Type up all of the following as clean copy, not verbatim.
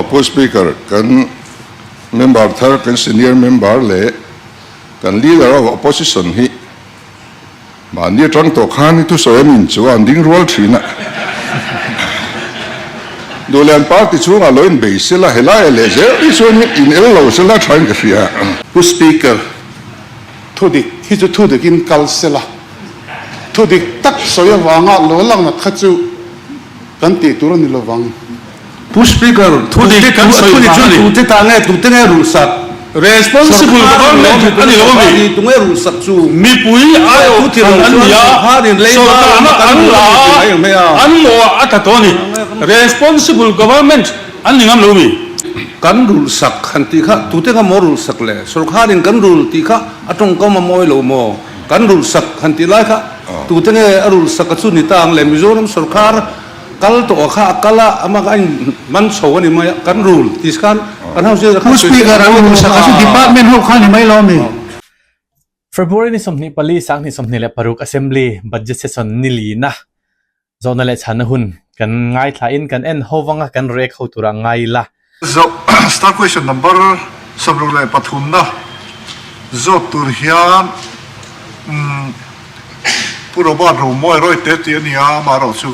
Pu Speaker, kan member thar, kan senior member leh kan leader of opposition hi mahni atang tawh khan i thusawi a min chu a an ding rual thin a. Duhlian party chhungah lo inbei sela, helai ah leh zel hi chuan in el lo sela thain ka hria. Pu Speaker, thudik hi chu thudikin kal sela, thudik tak sawi avanga lo lakna kha chu kan tih tur a ni lovang. Pu Speaker, Thu dik kan sawi vang a ni. Tute ta nge, tute nge rulhsak? Responsible government a ni lo a mi? Tunge rulhsak chu? Mipui aiawh thlan an ni a, sorkarna an la a, an mawh a tla tawh a ni. Responsible government an ni ngam lo mi? Kan rulhsak han tih kha tute kha maw rulhsak le? Sorkarin kan rul tih kha a tawngkam a mawi lo maw? Kan rulhsak han tih lai kha tute nge a rulhsak a chu ni ta ang le? Mizoram sorkar Kal tawh kha a kal a, amah kha a in man chho a ni mai a, kan rul ti khan kan house leader khan Pu Speaker a rul sak a chu department ho kha ni mai lo mi? February ni 24 2026 Assembly Budget Session ni lina zawhna leh chhanna hun kan ngaithla in kan en ho vanga kan rek ho tura ngai la. Zawh Star question number 63 na zawt tur hian umm Pu Robert Romawi Rawite tih a ni a, amaherawh chu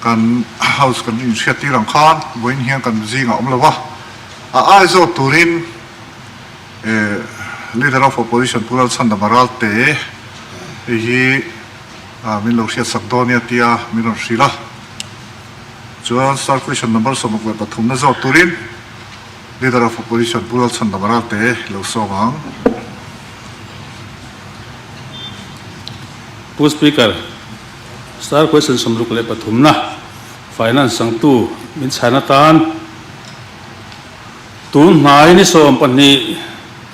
kan house kan inhriat tir ang khan vawiin hian kan zingah awm lo va, a ai zawt turin eh Leader of Opposition Pu Lalchhandama Ralte hei hi min lo hriatsak dawn nia tia min rawn hrilh a. Chuan Star Question number 63 na zawt turin Leader of Opposition Pu Lalchhandama Ralte lo sawm ang. Pu Speaker, Star Question 63 na Finance changtu min chhan atan tun hnai ni 12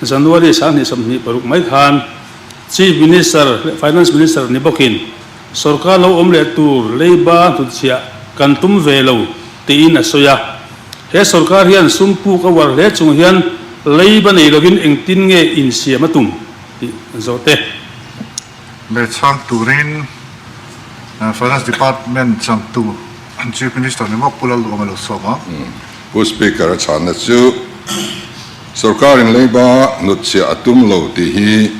January 2026 mai khan Chief Minister leh Finance Minister ni bawkin Sorkar lo awm leh tur leiba hnutchhiah kan tum ve lo tiin a sawi a. He sorkar hian sum puk a uar hle chung hian leiba nei lovin engtin nge insiam a tum tih an zawh te. Leh chhang turin Finance Department changtu Chief Minister ni mawk Pu Lalduhawm a lo sawm a. Pu Speaker a chhanna chu sorkarin leiba hnutchhiah a tum lo tih hi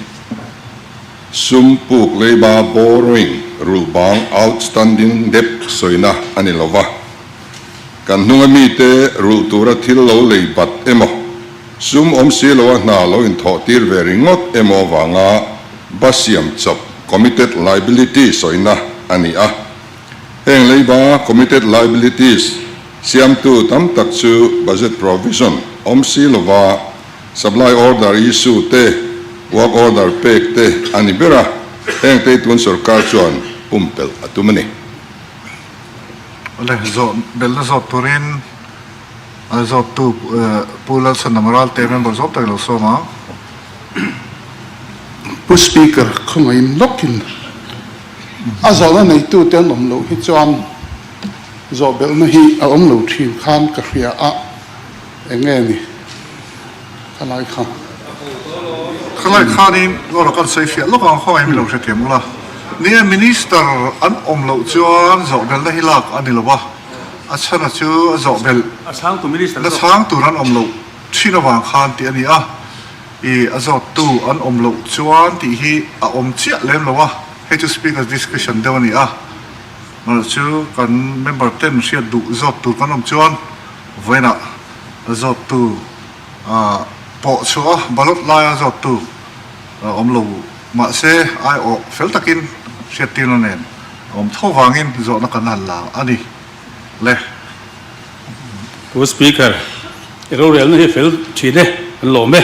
Sum puk leiba borrowing rulh bang outstanding debt sawina a ni lova. Kan hnunga mite rulh tura thil lo lei bat emaw, sum awm si loa hna lo inthawh tir ve ringawt emaw avanga ba siam chawp committed liability sawina a ni a. Heng leiba committed liabilities siamtu tam tak chu budget provision awm si lova Supply order issue te, work order pek te a ni ber a, heng te tun sorkar chuan pumpelh a tum a ni. Awle, zawh belhna zawt turin a zawttu Pu Lalchhandam Ralte member zawk tak i lo sawm ang. Pu Speaker, khawngaihin lawkin a zawhna neitute an awm loh hi chuan zawh belhna hi a awm lo thin khan ka hria a. Eng nge ni khalai kha? Khalai khanin Lawra kan sawi fiah lawk ang khawngaih min lo hrethiam ula. Ni e, Minister an awm loh chuan zawhbelhna hi lak a ni lo a, a chhana chu a zawhbelh na chhang tur an awm loh thin avang khan tih a ni a, i a zawttu an awm loh chuan tih hi a awm chiah lem lo a, hei chu Speaker's discretion deuh a ni a, mah chu kan member ten hriat duh zawt tur kan awm chuan Vawiinah zawttu pawh chhuah a, ballot laia zawttu awm lo mahse aiawh fel takin hriattirna nen a awm tho vangin zawhna kan han la a ni le. Pu Speaker, i rorelna hi fel thin e, kan lawm e.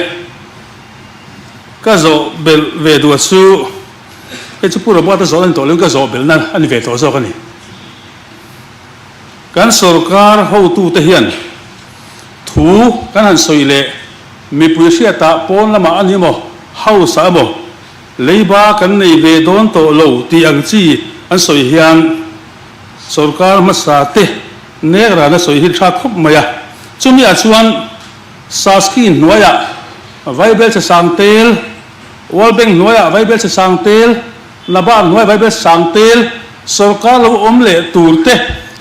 Ka zawh belh ve duh chu, hei chu Pu Robert-a zawhna a ni tawh lo in ka zawh belhna a ni ve tawh zawk a ni. Kan sorkar hotute hian thu kan han sawi leh mipui hriatah pawn lamah a ni emaw, house ah emaw leiba kan nei ve dawn tawh lo tih ang chi an sawi hian sorkar hmasa te nek rana sawi hi tha khawp mai a. Chumi ah chuan Saski hnuaiah Vaibelchhe Sangtel, World Bank hnuaiah Vaibelchhe Sangtel, Nabal hnuai Bible sang tel sorkar lo awm leh tur te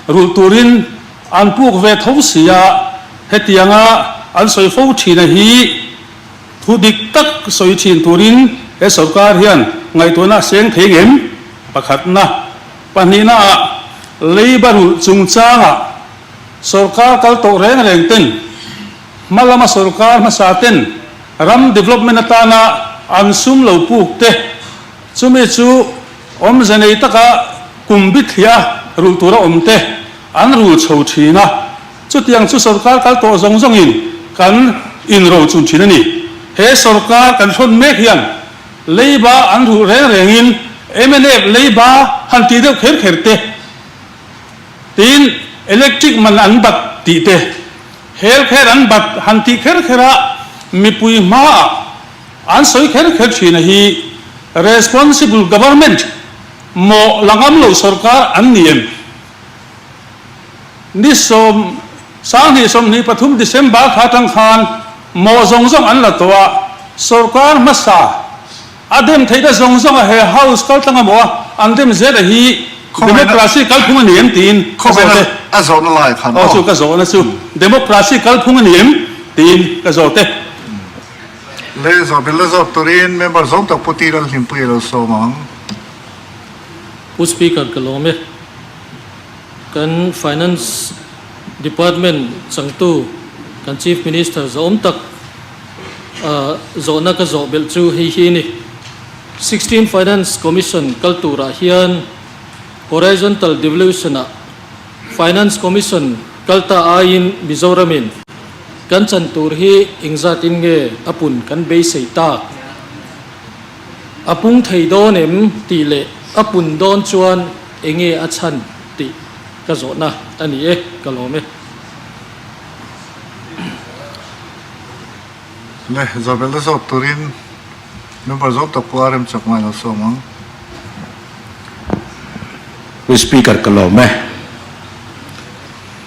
rulh turin an puk ve tho si a, Hetianga an sawi fo thina hi thu dik tak sawi thin turin he sorkar hian ngaihtuahna a seng thei ngem? Pakhatna. Pahnihnaah leiba rulh chungchangah sorkar kal tawh reng reng ten hma lama sorkar hmasa ten ram development atana an sum lo puk te chumi chu awmze nei taka kum bithliah rulh tura awm te an rul chho thin a. Chutiang chu sorkar kal tawh zawng zawngin kan inrochun thin a ni. He sorkar kan hrawn mek hian leiba an ruh reng rengin mnf leiba han tih deuh kher kher te, tin electric man an bat tih te, health care an bat han tih kher kher a mipui hmaah an sawi kher kher thin a hi responsible government mawh la ngam lo sorkar an ni em? Ni sawm, 20 23 December thla atang khan mawh zawng zawng an la tawh a, sorkar hmasa a dem theihna zawng zawng a he House kal tlang a maw a, an dem zel a hi Democracy kalphung a ni em tiin ka zawt e. A zawhna lai khan aw. Aw chu ka zawhna chu Democracy kalphung a ni em tiin ka zawt e. Le zawhbel la zawt turin member zawng tak Pu T Lalhlimpuia lo sawm ang. Pu Speaker ka lawm e. Kan Finance Department changtu kan Chief Minister zawhawm tak zawhna ka zawh belh chu hei hi a ni. 16 Finance Commission kal turah hian Horizontal Devolution ah Finance Commission kal ta aiin Mizoramin kan chan tur hi engzatin nge a pun kan beisei tak? A pung thei dawn em tih leh a pun dawn chuan enge a chhan tih ka zawhna a ni e, ka lawm e. Le, Zawhbelna zawt turin member zawng tak pawh a remchak ngai lo sawm ang. Pu Speaker ka lawm e.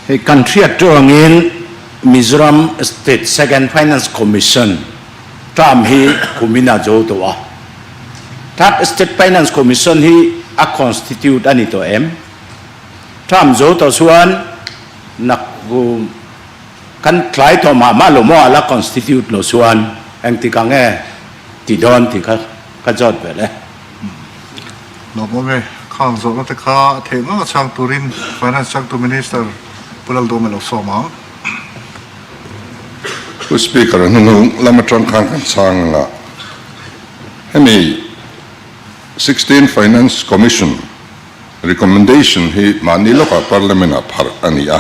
Hei kan hriat tawngin Mizoram State Second Finance Commission Term hi kumin a zo tawh a. Third State Finance Commission hi a constitute a ni tawh em? Term zo tawh chuan nakkum kan tlai tawh mah mah lo maw a la constitute lo chuan engtik ang nge ti dawn tih kha ka zawt vel e. Lawmawm e, khang zawhna te kha a theih ngang a chhang turin Finance changtu Minister Pu Laldawma lo sawm ang. Pu Speaker, hnuhnung lam atang khan kan chhang ang a, hemi 16 Finance Commission recommendation hi mahni lawkah Parliament ah pharh a ni a,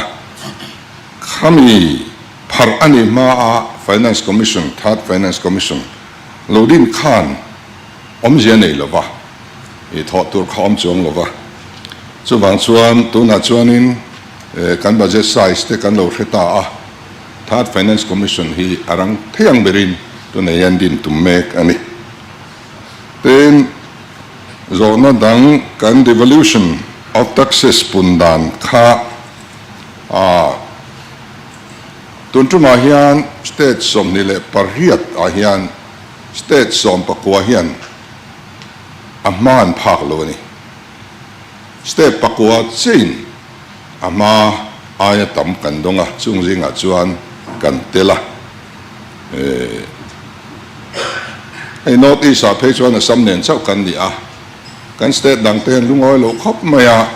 khami pharh a nih hma a Finance Commission, Third Finance Commission lo din khan awmzia nei lova, i thawh tur kha awm chuang lova, chuvang chuan tunah chuanin kan budget size te kan lo hre ta a, Third Finance Commission hi a rang thei ang berin tunah hian din tum mek a ni. Tin, zawhna dang kan devolution of taxes pun dan kha a tun tumah hian state 28 ah hian state 19 hian a hma an phak lo a ni. Step pakua chain a hma aia tam kan dawng a, chung zingah chuan kan tel a. Hei North East ah phei chuan Assam nen chauh kan ni a, kan state dang te hian lungawi lo khawp mai a,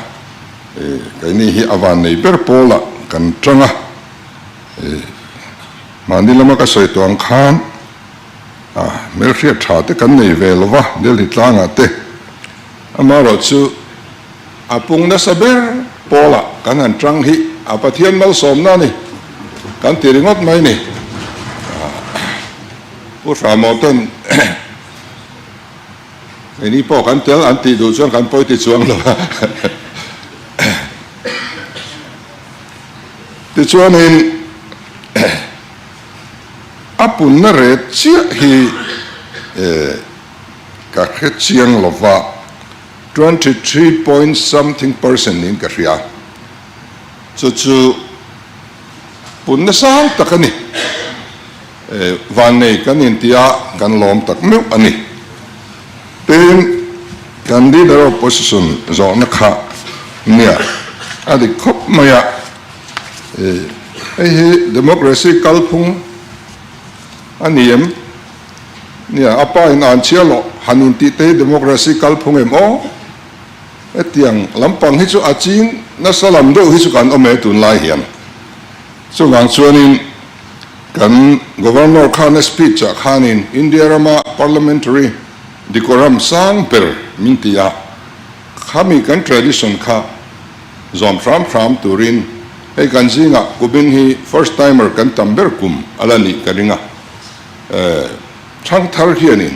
keini hi a van nei ber pawlah kan tang a. Mahni lama ka sawi tawh ang khan hmelhriat tha te kan nei ve lo va, Delhi tlangah te. Amaherawh chu a pung nasa ber pawlah kan han tang hi a Pathian malsawmna a ni kan ti ringawt mai ni. Pu Hramaw ten keini pawh kan tel an tih duh chuan kan pawi ti chuang lo a. Tichuanin a punna ret chiah hi Ka hre chiang lova, 23 point something percent niin ka hria. Chu chu punna sang tak a ni. Vannei kan intia kan lawm tak meuh a ni. Tin, kan Leader of Opposition zawhna kha nia a dik khawp mai a. Hei hi democracy kalphung a ni em? Nia, a pa in an chhia loh han intih te hi democracy kalphung em aw? Hetiang lampang hi chu a ching nasa lam deuh hi chu kan awm e tunlai hian. Chuvang chuanin kan Governor khan a speech ah khanin India rama parliamentary decorum sang ber min ti a, khami kan tradition kha zawm hram hram turin hei kan zingah kumin hi first timer kan tam ber kum a la nih ka ring a, thangthar hianin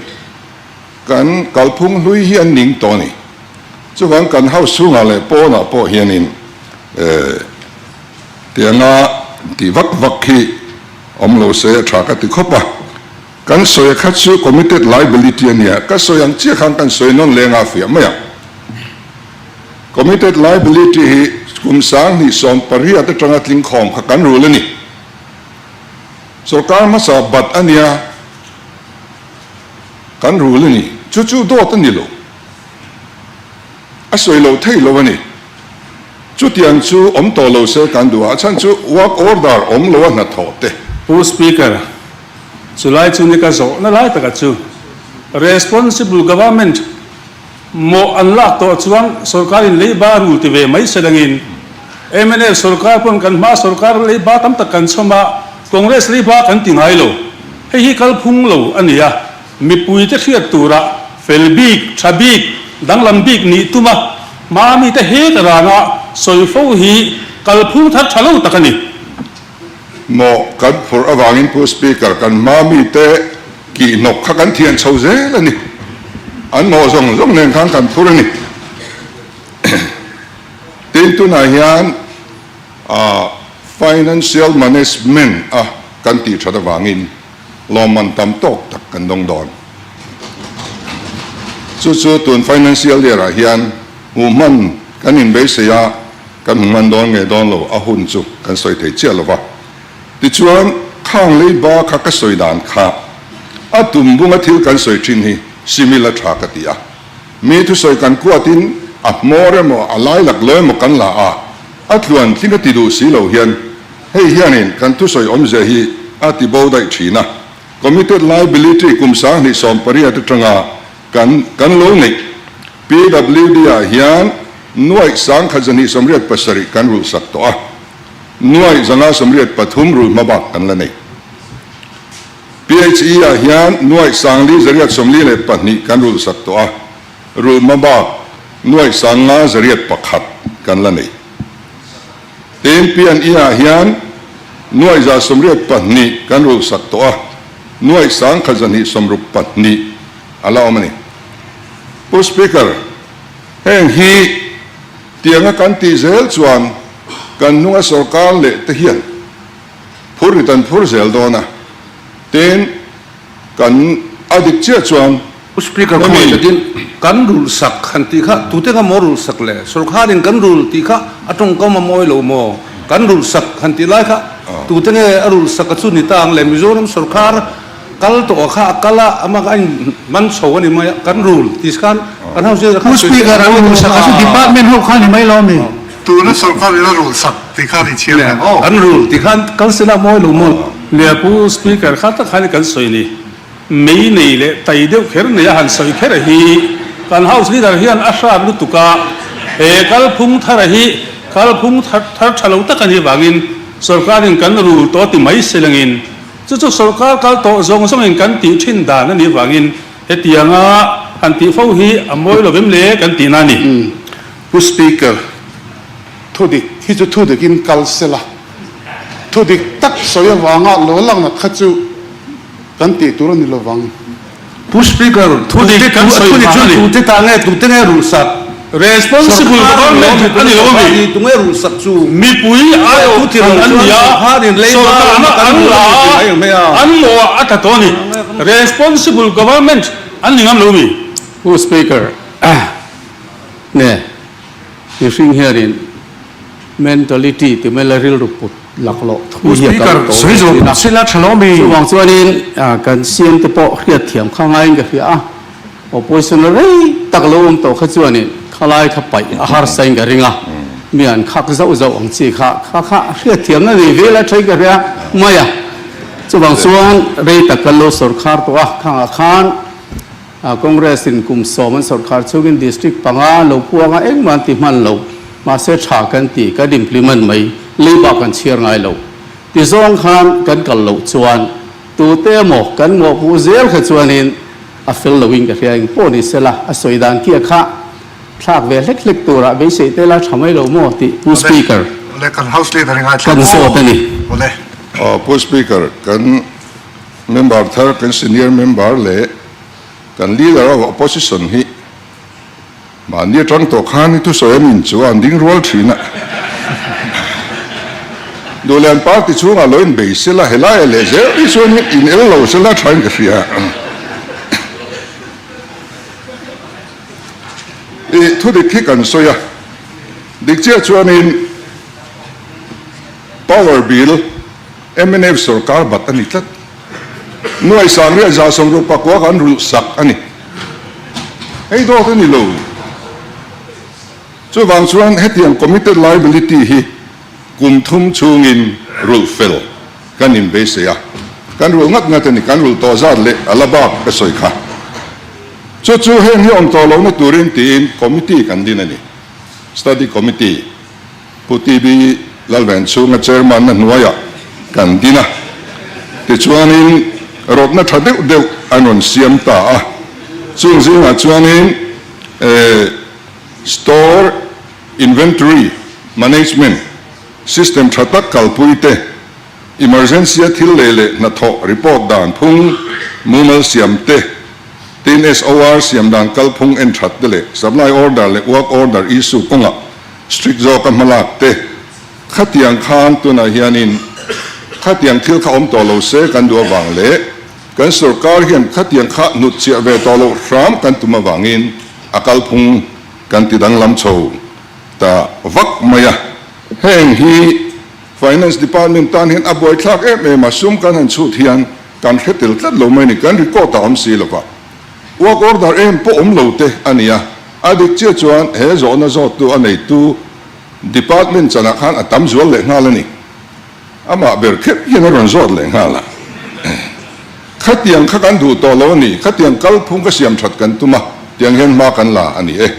Kan kalphung hlui hi an ning tawh a ni. Chuvang kan house chhungah leh pawnah pawh hianin tianga tih vak vak hi awm lo se a tha ka ti khawp a. Kan sawi kha chu committed liability a nia, ka sawi ang chiah khan kan sawi nawn leng a fiah mai ang. Committed liability hi kum 2018 atanga tling khawm kha kan rul a ni. Sorkar hmasa bat a nia. Kan rul a ni. Chu chu dawt a ni lo. A sawi lo thei lo a ni. Chutiang chu awm tawh lo se kan duh a, a chhan chu work order awm lo a hnathawh te. Pu Speaker, chulai chu ni ka zawhna lai taka chu responsible government mawh an lak tawh chuan sorkarin leiba rul ti ve mai se dangin mnf sorkar pawn kan hma sorkar leiba tam tak kan chhawm a, Congress leiba kan ti ngai lo. Hei hi kalphung lo a ni a, mipuite hriat tura fel bik, tha bik, danglam bik nih tum a, hma mite heta rana sawi fo hi kalphung thar tha lo tak a ni. Maw kan phurh avangin Pu Speaker, kan hma mite kihhnawk kha kan thian chho zel a ni. An mawh zawng zawng nen khan kan phur a ni. Tin, tunah hian Financial Management a kan tih that avangin lawmman tam tawk tak kan dawng dawn. Chu chu tun Financial Year ah hian hmuh hman kan inbeisei a, kan hmu hman dawn nge dawn lo a hun chu kan sawi thei chiah lo va. Tichuan khang leiba kha ka sawi dan kha a tum bunga thil kan sawi thin hi simil a tha ka ti a. Mi thusawi kan kuatin a hmawr emaw a lai laklawh emaw kan la a, A tluan tling a ti duh si lo hian hei hianin kan thusawi awmzia hi a ti bo daih thin a. Committed liability kum 2018 atanga kan kan lo neih PWD ah hian nuaih 1287 kan rulh sak tawh a, nuaih 583 rulh hma bak kan la nei. PHE ah hian nuaih 4842 kan rulh sak tawh a. Rulhma bak nuaih 501 kan la nei. Tin, P&E ah hian nuaih 182 kan rulhsak tawh a, nuaih 1262 a la awm a ni. Pu Speaker, heng hi tianga kan tih zel chuan kan hnunga sorkar leh te hian phur rit an phur zel dawn a, tin, kan a dik chiah chuan Pu Speaker khawngaih takin kan rulh sak han tih kha tute kha maw rulh sak le? Sorkharin kan rulh tih kha a tawngkam a mawi lo maw? Kan rulh sak han tih lai kha tute nge a rulh sak a chu ni ta ang le? Mizoram sorkar kal tawh a kha a kal a, amah kha a in man chho a ni mai a, kan rulh tih khan kan house leader khan Pu Speaker a rulh sak a chu department ho kha ni mai lo mi? Tuna sorkar in a rulh sak tih kha ni chhiar em aw? Kan rulh tih khan kal sela mawi lo maw? Nia Pu Speaker kha tak khan kan sawi ni. Mei nei leh tai deuh kher nei a han sawi kher hi kan House Leader hian a hrat lutuk a, he kalphung thara hi kalphung thar tha lo tak a nih vangin sorkarin kan rul tawh ti mai se langin chu chu sorkar kal tawh zawng zawngin kan tih thin dan a nih vangin hetianga han tih fo hi a mawi lo vem le kan tihna a ni. Pu Speaker, thudik hi chu thudikin kal sela, thudik tak sawi avanga lo langnat kha chu Kan tih tur a ni lovang. Pu Speaker, Thu dik kan sawi vang a ni. Tute ta nge, tute nge rulhsak? Responsible government a ni lo a mi? Tunge rulhsak chu? Mipui aiawh thlan an ni a, sorkarna an la a, an mawh a tla tawh a ni. Responsible government an ni ngam lo mi? Pu Speaker, nge mihring hianin mentality ti mai la rilru put laklawh thu hi a kal tawh ve thin a. Chuvang chuanin kan CM te pawh hriatthiam kha ngaiin ka hria a, opposition rei tak lo awm tawh kha chuanin khalai kha paih a harsa in ka ring a. Mi an khak zauh zauh ang chi kha kha kha hriatthiamna nei vel a thain ka hria mai a. Chuvang chuan rei tak kan lo sawrkhar tawh a, khangah khan Congress in kum sawm an sawrkhar chungin district panga lo puang a engmah an ti hman lo. Mahse tha kan ti, kan implement mai, leiba kan chhiar ngai lo. Ti zawng khan kan kal loh chuan tute emaw kan mawhpuh zel kha chuanin a fel loin ka hria eng pawh ni sela a sawi dan kia kha thlak ve hlek hlek turah beisei te la tha mai lo maw tih Pu Speaker kan zawt a ni. Pu Speaker, kan member thar, kan senior member leh kan leader of opposition hi Mahni atang tawh khan i thusawi a min chu an ding rual thin a. Duhlian party chhungah lo inbei sela helai ah leh zel hi chuan in el lo sela thain ka hria. I thudik hi kan sawi a, dik chiah chuanin power bill mnf sorkar bat a ni tlat. Nuai sangriat 160 kan rulh sak a ni. Hei dawt a ni lo. Chuvang chuan hetiang committed liability hi kum thum chhungin rulh fel kan inbeisei a. Kan rulh ngat ngat a ni. Kan rulh tawh zat leh a la bak ka sawi kha. Chu chu heng hi awm tawh lohna turin tiin committee kan din a ni. Study committee. Pu TB Lalvenchhunga chairman-na hnuaiah kan din a, tichuanin rawtna tha deuh deuh an rawn siam ta a, chung zingah chuanin Store Inventory Management System tha tak kalpui te, Emergency-a thil lei leh hnathawh report dan phung mumal siam te, tin SOR siam dan kalphung en that te leh Supply Order leh Work Order issue kawngah Strict zawka hmalak te, khatiang khan tunah hianin khatiang thil kha awm tawh lo se kan duh avang leh kan sorkar hian khatiang kha hnutchhiah ve tawh loh hram kan tum avangin a kalphung kan ti danglam chho ta vak mai a. Heng hi Finance Department tan hian a buaithlak em em a, sum kan han chhut hian kan hre tel tlat lo mai a ni, kan record a awm si lova. Work order em pawh awm lo te a ni a, a dik chiah chuan he zawhna zawttu a neitu department chanah khan a tam zual leh nghal a ni. Amah ber kher hian a rawn zawt leh nghal a. Khatiang kha kan duh tawh lo a ni, khatiang kalphung ka siam that kan tum a, tiang hian hma kan la a ni e.